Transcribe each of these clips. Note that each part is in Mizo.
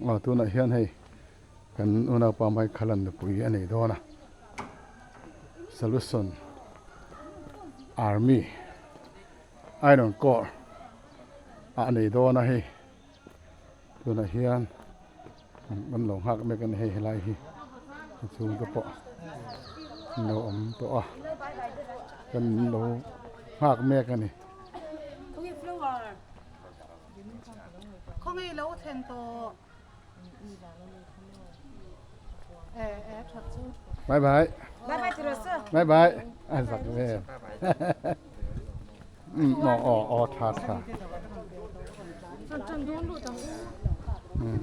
Aw tunah hian hei kan unaupa Michael-a nupui a nei dawn a Solution Army Iron Corps ah a nei dawn a hei tunah hian an lo nghak mek a ni hei helai hi a chhung te pawh an lo awm tawh a kan lo nghak mek a ni. Khawnge lo thlen tawh? Bye bye. Bye bye ti rawh sir. Bye bye. A zak ve. Um aw aw aw tha tha. Chan chan dawn lut ang u. Um.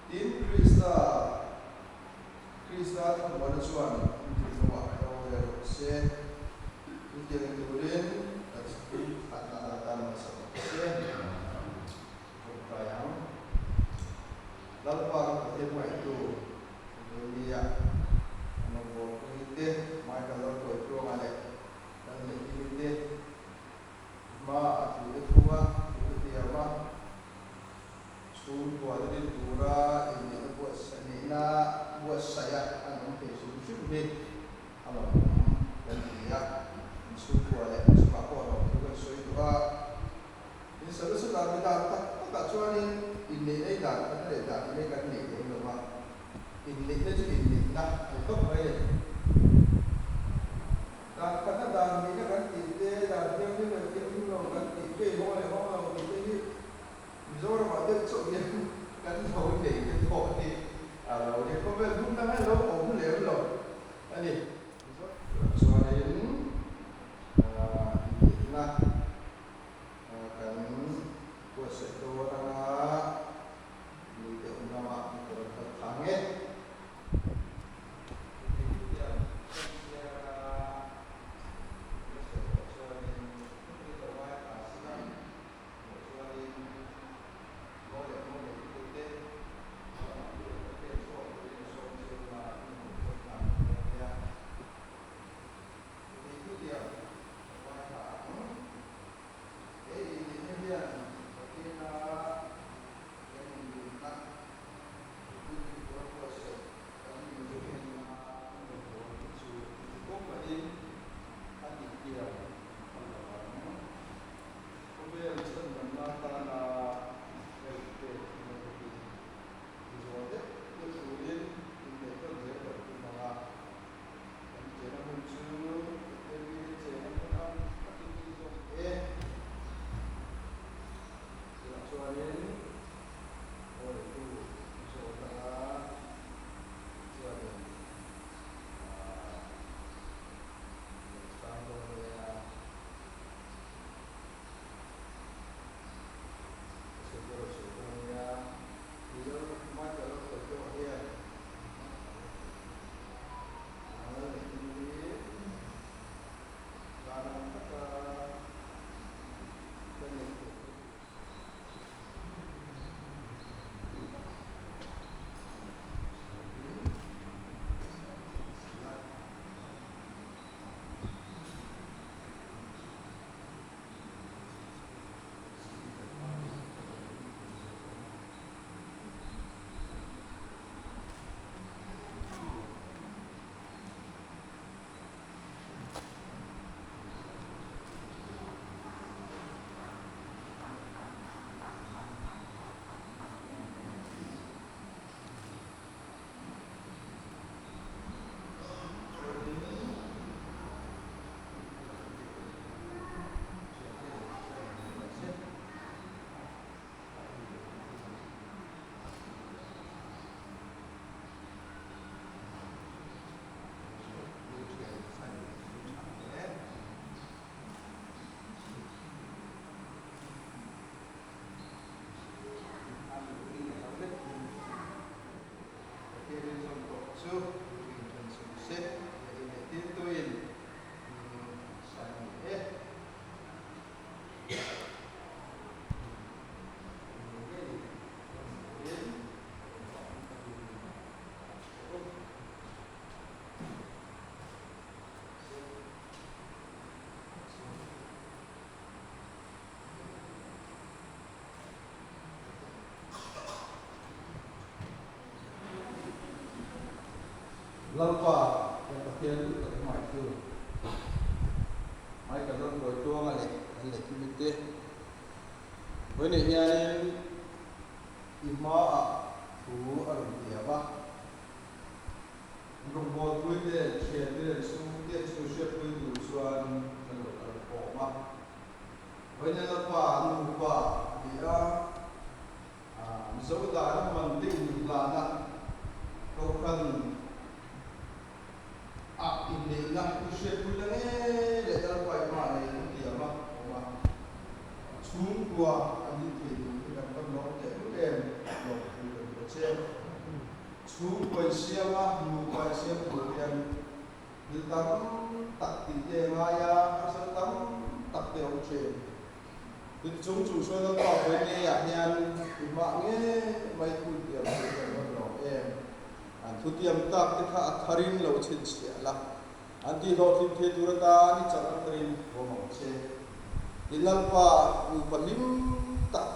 Tin, Krista, Krista thlamuana chuan in thinlungah ro rel rawh se. Chutiang turin Pathian atan hmasa rawh se. Kawmkai ang. Lalpa ka Pathian hmangaihtu Nehemia, a nawmbawl pui te, Michael Lalkawipuanga leh Lalneihkimi te hma a thu te thunga thu te tiam a, chhungkua te din tura inneihna buatsaihna buatsaiha an awm thei hrim hrim hi a lawmawm kan ti a, inchhungkua leh inchungah pawh lawmthu kan sawi duh a. In sawi dan mi dan tak takah chuanin inneihna i dan khatna leh dan inei kan neih lem lo va, inneihna chu inneihna a ni tawp mai a ni. Dan khatna dan nihna kan tih te, dan thianghlim leh thianghlim lo kan tih te, hawng leh hawng lo tih te hi Mizoramah deuh chauh hian kan lo nei te pawh hi a lo ni. Khawvel hmun dang hi a lo awm lem lo a ni. Chuanin inneihna. Kan buatsaih dawn anga mite awm lamah mi ka rawn kal thla nge. He inneihna hian Pathiana kan inrinna puitling tura buatsaih kan inrinna a rawn hi chu kawngkahin a tihtiam phal lo ang. Khawvel chhandamna atana help pek ngai bawkin mizawl deuh deuh turin inneih tawn zel kan tum ang a. Kan chena hmun chu Pathian mite chena hmun ang takin ni zawk e. Tunah chuanin aw neitu zawt anga chuanin ah lo chhang dawn nia. Ka sawi pawh lo sawi dawn nia. Mizo Michael lo sawi pawh hian Chu. se, inneih tirtuin hming an sa a ni e. Lalpa, kan Pathian duh tak hmai chu hmai kan rawn buai tluang a leh kan lehkimi te. Vawiinah hianin i hmaah thu a rawn tiam a. Rawngbawlpui te, thiante leh chhungte chu hriatpui tur chuan kan lo kal khawm a. Vawiinah Lalpa nupa a ni a, Mizo dan a man te inhlana Kohhran ah inneihna i hriatpui la ngei leh Lalpa i hma nei an tiam a awm a. Chhungkua an din thei tur hi kan van lawm teh lul em lawmthu kan pe che. Chhungkua i siam a, nupa i siam tur hian thil tam tak tih te a ngai a, harsatna tam tak te a awm thin. Tin, chung chung sawi Lalpa vawi ngeiah hian i hmah ngei mai thu intiam tur kan rawn lawm em? An thutiam tak te kha a tharin lo chhinchhiah la, an tihhlawhtlin thei tur atan i chak a tharin vawm ang che. Tin, Lalpa nupa hlim tak,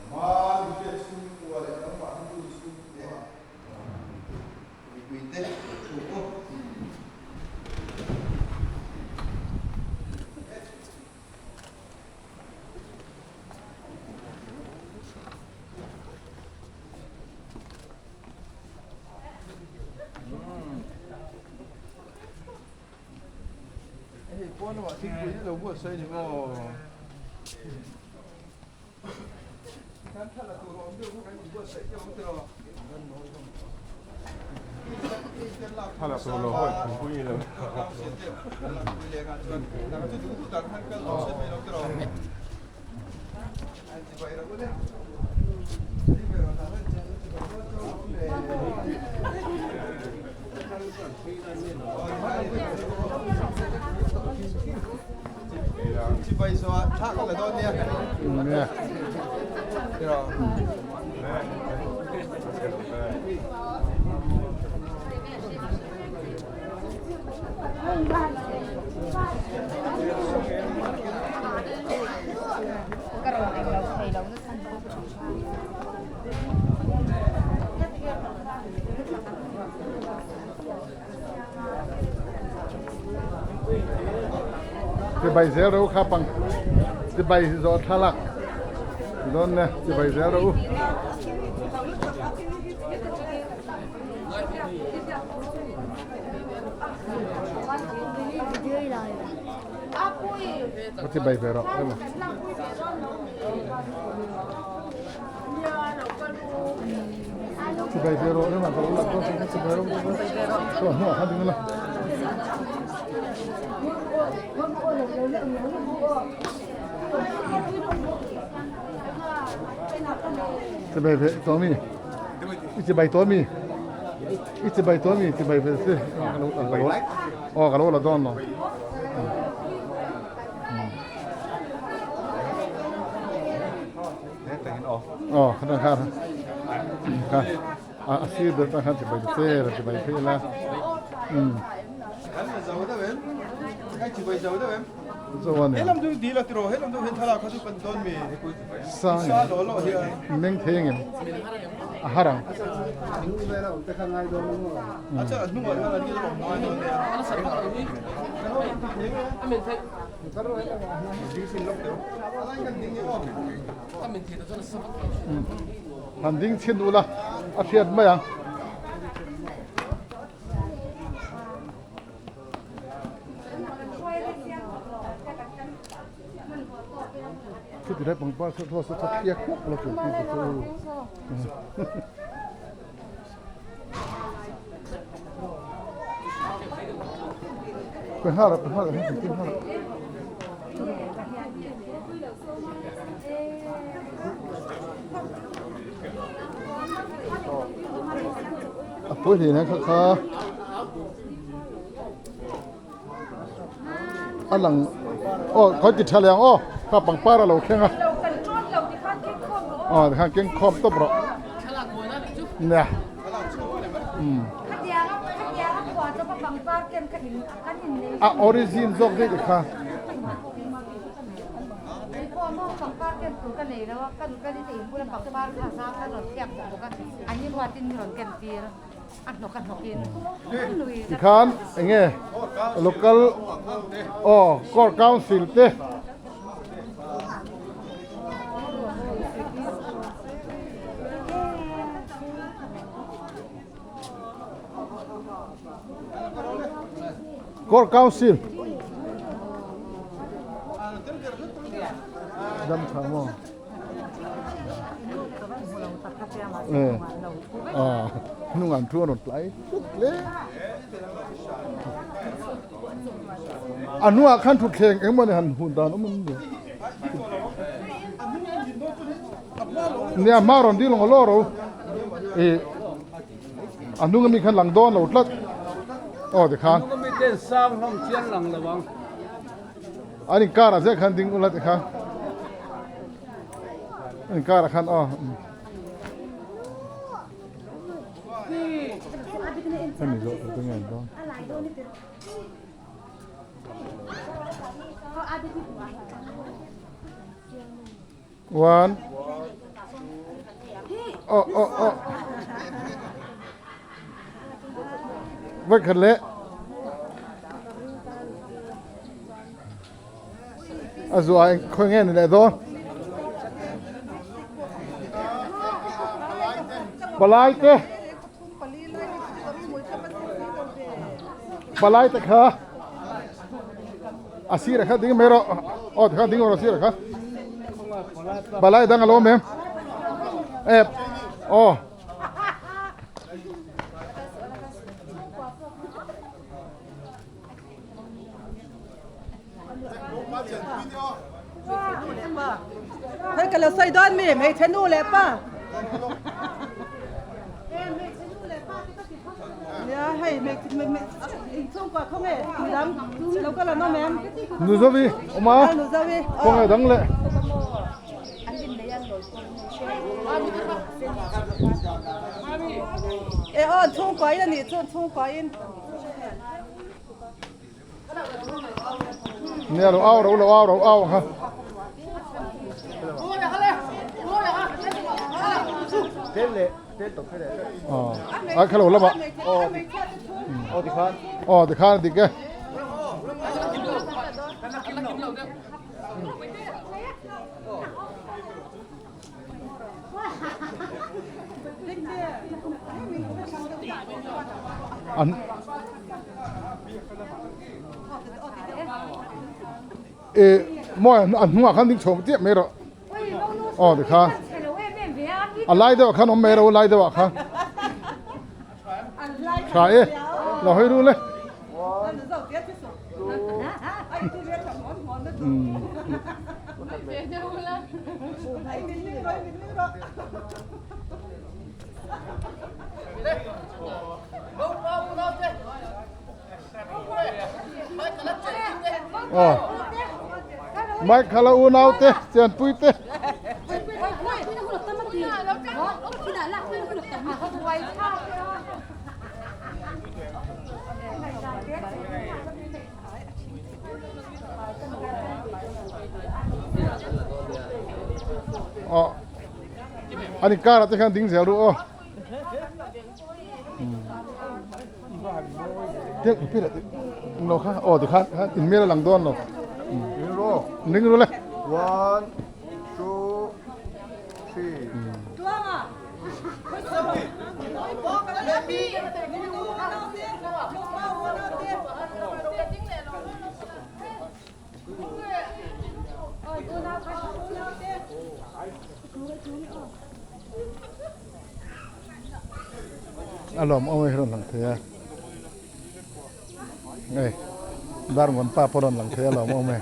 nangmah mihriat chhungkua leh nangmah hnutu chhungkua mipuite thu pawh. Hei pawn lamah thingpui te lo buatsaih a ni maw? Kan thla la tur awm deuh kha kan inbuatsaih deuh ang tiraw? Thla la tur lo hawi thingpui i lo. Chibai zawh thla ka la dawn nia. Nia. Chibai zel ro kha pang chibai zawh thlalak dawn ne chibai zel ro. Có chibai ve rawh emaw. Chibai ve rawh emaw ka lo lak dawn chu chibai rawh chuan hnuah khan ding ila. Chibai ve tawh mi i chibai tawh mi i chibai tawh mi chibai ve se aw ka lo la dawn lo. Aw khatah khan kha a sir ber tah khan chibai ta che ra chibai phei ila umm. Zo a ni. Sa meng thei ang em a har ang. Han ding chhin ula a hriat mai ang. Chuti lai pangpar chu thua saw thliak hmawk lo tur tih te chu. Pe nghal rawh, pe nghal rawh, hei pe nghal rawh. A pawi hle na kha kha. A lang aw khawi ti tha leh ang aw kha pangpar a lo thleng a aw tikhan keng khawm tawp rawh nia umm a origin zawk daih te kha. Tikhan eng nge local aw court council te court council dam tha maw. Hnung an thu a rawn tlai tlut hle. A hnungah khan thutthleng engemaw ni han hun dan awm em ni? Nia hma rawn dil ang law ro. Ih a hnung ami khan lang dawn lo tlat. Aw tikhan. Hnung ami ten sang hlawm chian lang lo ang. An inkarah zet khan ding ula tikha. An inkarah khan aw. Hemi zawh tur te nge an dawn. One. Oh, oh, oh. Vai khat leh. A zuah eng khawi nge ni leh dawn. Palai te. Palai te kha. A sirah kha ding mai rawh aw tikhan ding rawh a sirah kha palai dang a lo awm em ep aw Hei ka lo sawi dawn mi hmeichhe nu leh pa. Nia hei inchhungkua khawnge midang lo kal an awm em? Nuzovi awm a khawnge dang leh. E aw chhungkua in a nih chu chhungkua in. Nia lo au ro lo au ro au ang kha. Ai kha lo lama. Aw tikhan dik e. An e mawi an hnungah khan ding chho chiah mai rawh aw tikhan a lai deuhah khan awm mai rawh u lai deuhah khan tha e lo hawi ru le. Mike khala unau te chenpui te. Aw an inkar ah te khan ding zel ru aw. Lo kha aw tikhan khan in hmel a lang dawn lo. Ring ru le. One, two, three. A lawm awm hi rawn lang thei a hei darngawn pa pawh rawn lang thei a lawm awm e.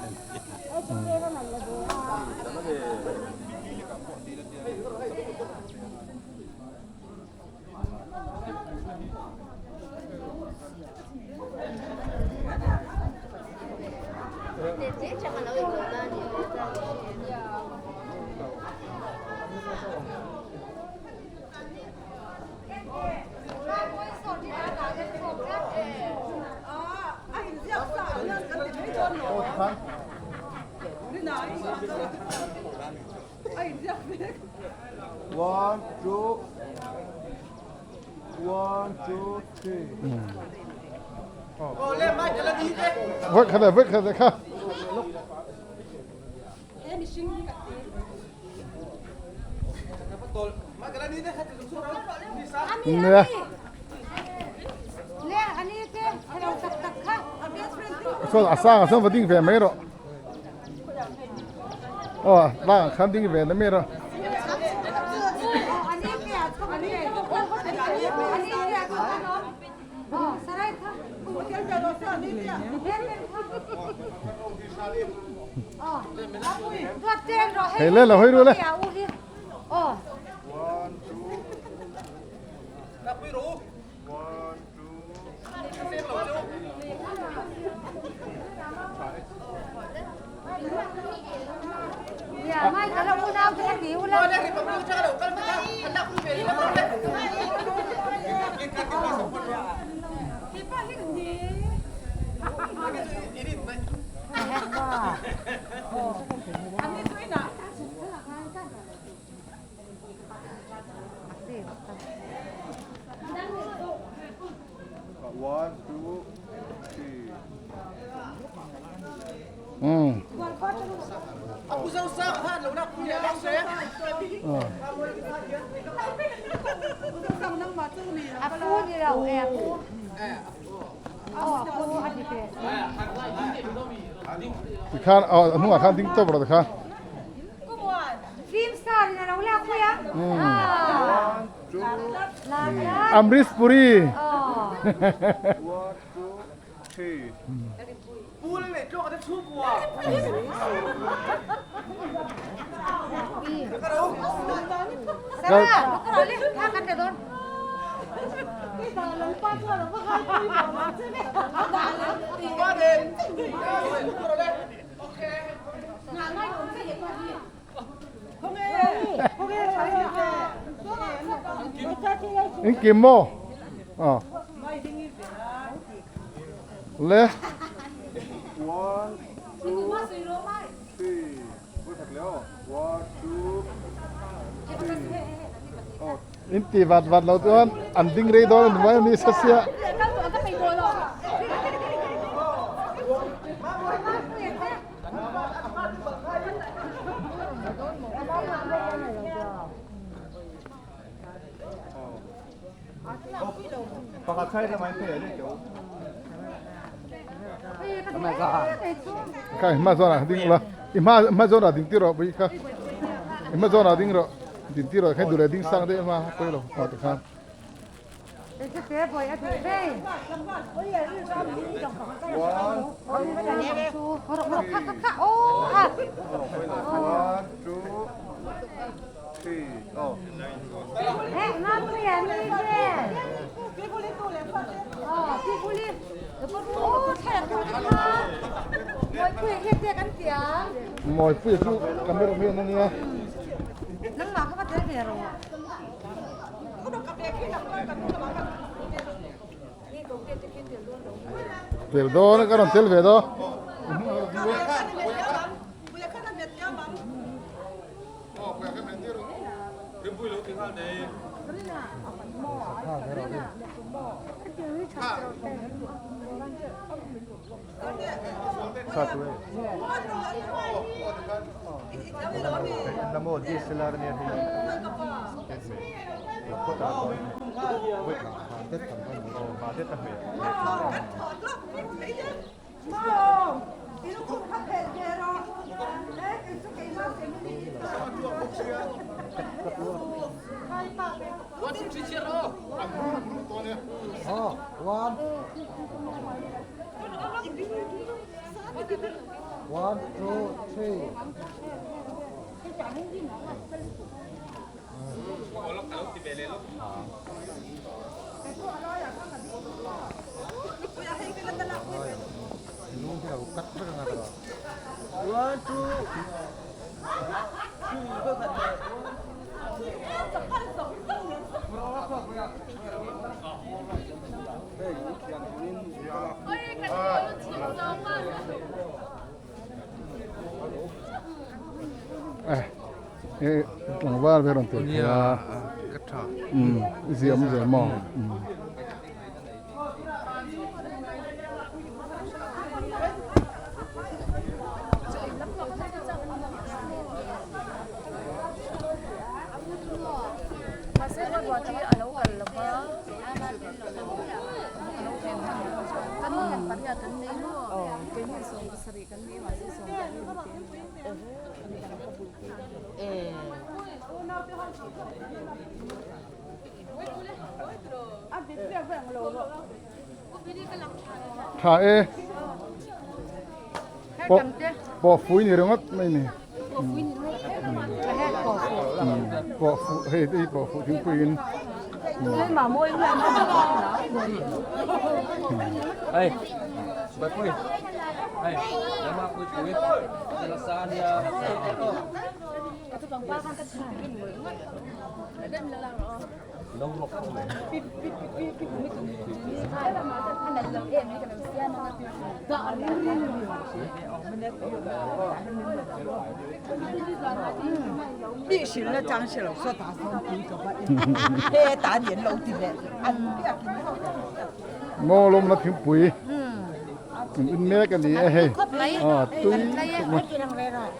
One, two, one, two, three. Vek khat vek khat kha. Nè. Saw a sang ah sawn va ding ve mai rawh. Aw tlang ah khan ding ve na mai rawh. Hei le lo hawi ru le. One, two, three. Tikhan a hnungah khan ding tawp rawh tikhan. Amrish Puri. In kim maw? Aw. Le. One, two, three. One, two, three. Oh. In ti vat vat lo chuan an ding rei dawn a ni mai a ni sasia. Kha i hma zawnah ding ula i hma hma zawnah ding tir rawh pui kha i hma zawnah ding rawh din tir rawh kha duh leh ding sang daih a pawi lo ah tikhan. One, two, three. Oh. Mawipuia chu camera man a nia. Tel dawn a ka rawn tel ve daw. One, two, three. One two three vawi khat leh. Eh tlangval ve rawn tel thei a ka tha i ziam zel maw Tha e pawh pawh fui ni ringawt mai ni pawh fu hei te hi pawh fu thingpui in Hey, Bapui. Hey, lama pui pui. Lasagna. Maw lawmna thingpui in mek a ni e hei a tui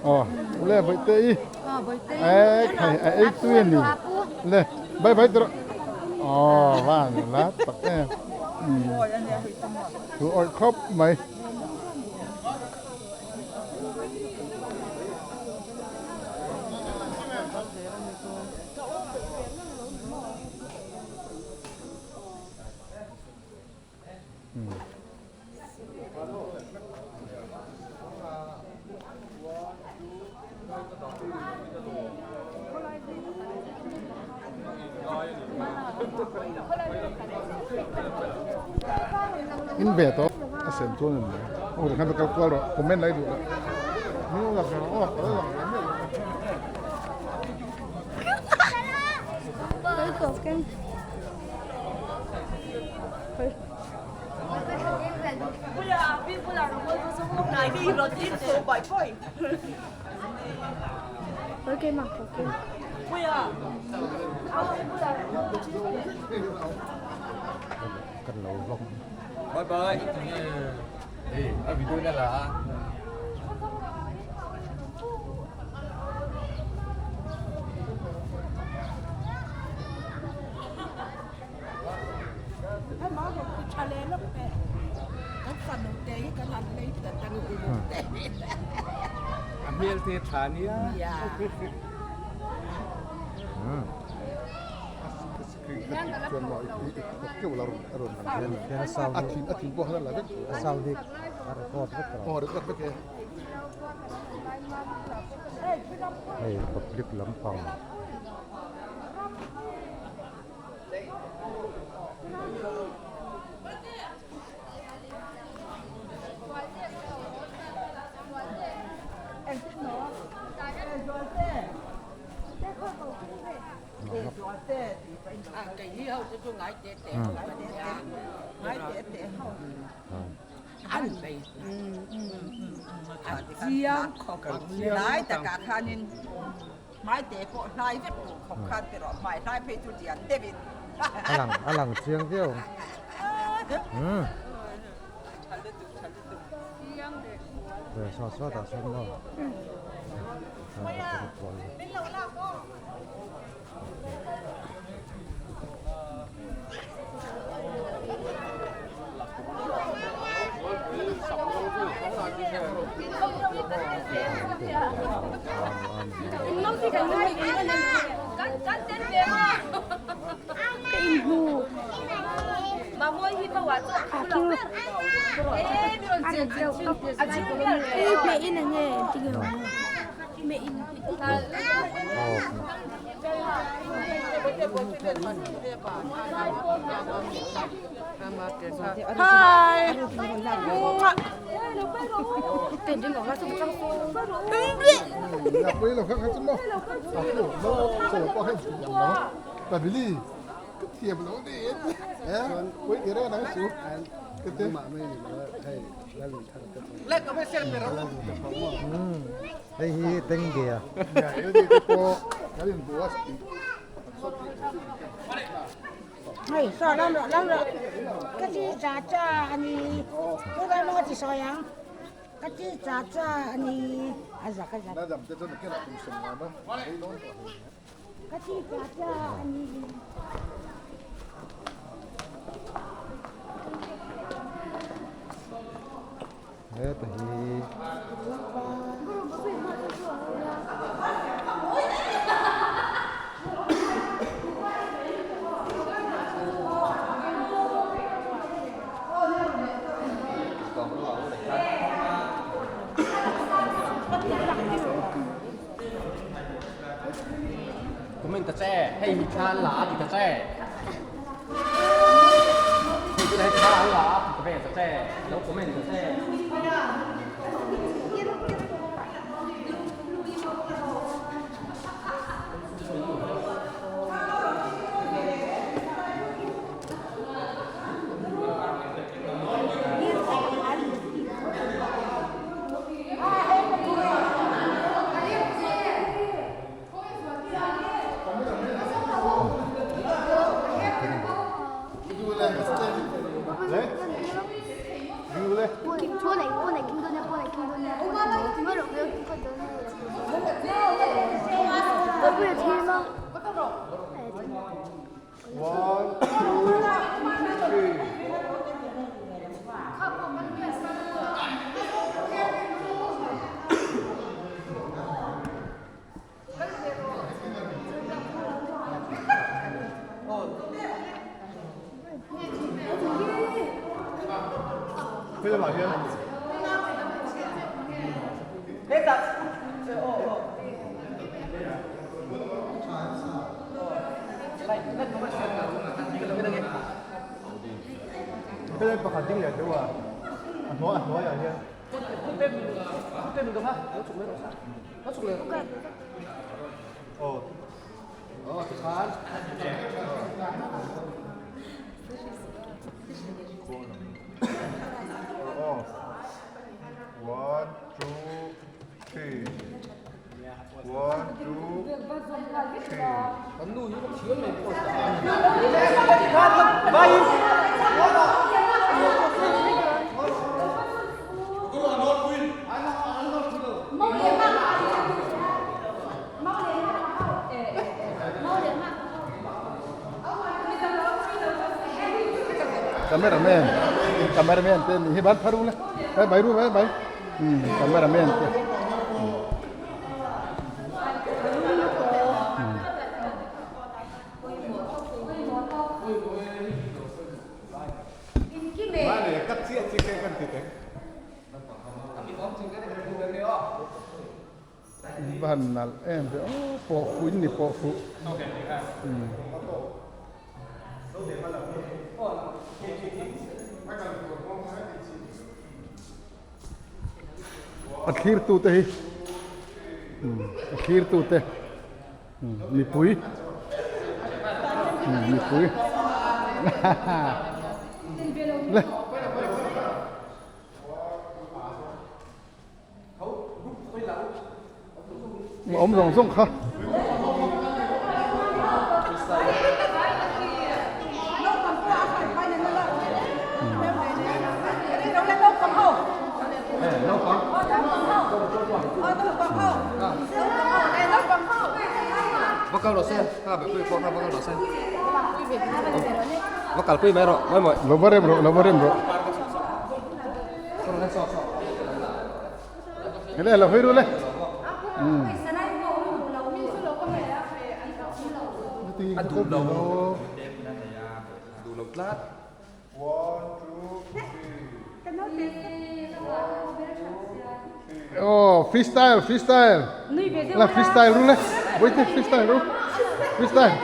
aw le bawihte i e khai a ei tui a ni le bye bye tawh aw van la tak em thu awih khawp mai. In ve tawh a sem chuan a ni a aw tikhan kal kual rawh comment lai duh loh min lo lang rawh aw ka lo lang ve miah lo. Bye bye. Hey, a video na la. A hmel te tha nia. Hei public lampang. A lang chiang viau ang. Saw saw tah sawn maw. Hei hi tengge a. Heta hi Comment ta che, hei mi thla an la a ti ta che. Hei chu hei thla an la a ti ta ve ta che, lo comment ta che. Helai pakhat ding leh deuh a, a hnuai a hnuaiah hian. One, two, three. One, two, three. Cameraman cameraman te nih hi ban phar ule bai bai ru bai bai cameraman te. Va han nalh em ve aw pawh fuh in ni pawh fuh. A thlir tu te hi a thlir tu te mipui mipui le. Awm zawng zawng kha. Va kal rawh se, ha be pui pawh kha va kal rawh se. Va kal pui mai rawh, mawi mawi. Lo va rem rawh, lo va rem rawh. Hele lo hawi ru le. A duh lo. Duh lo tlat. Oh, freestyle, freestyle. La freestyle ru le. Boite freestyle ru. Freestyle.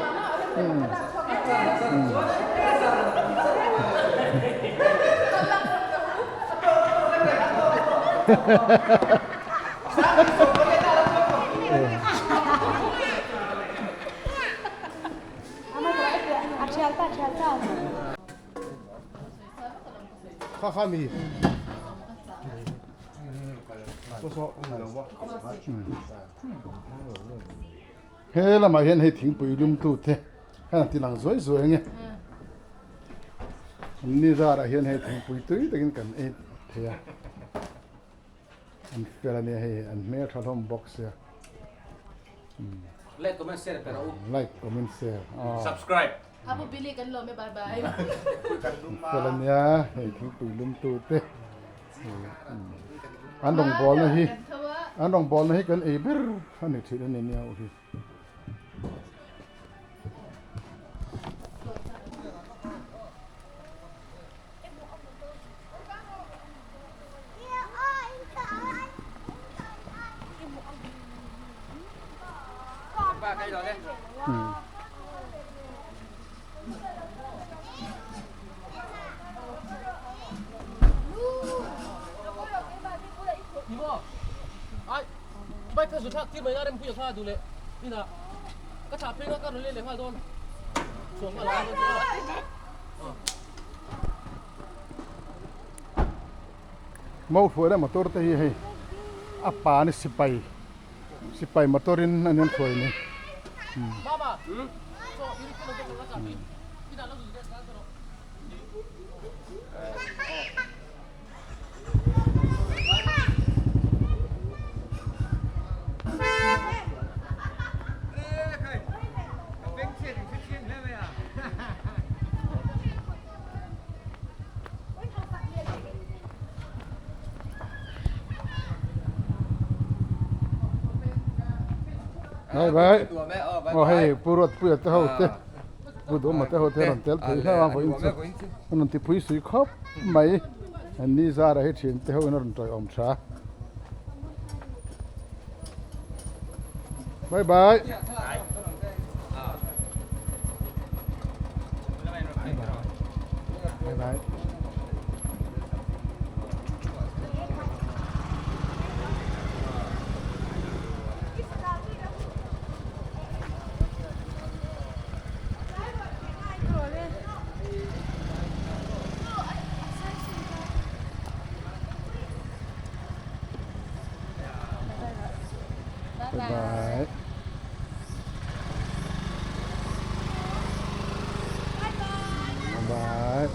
Kha kha mi. He lamah hian hei thingpui lumtu te khan an ti lang zuai zuai ang e. Ni zarah hian hei thingpui tui takin kan ei thei a. An fel a nia hei an hmel tha hlawm bawk sia. Like comment share pe rawh u. Like comment share. Subscribe. Apu Billy kan lawm e bye bye. Fel a nia hei thingpui lumtu te. An rawngbawlna hi an rawngbawlna hi kan ei ber a ni thin a ni nia u hi. Mo hruaina motor te hi hei a pa ni sipai sipai motor in an hruai ni. Bye bye. Aw hei Pu Ruatpuia te ho te Pu Duhma te ho te rawn tel phei hlauh a vawiin chu an rawn ti pui sui khawp mai an ni zara hi thian te ho in a rawn tawiawm tha. Bye bye. Bye bye. Bye bye. Bye bye.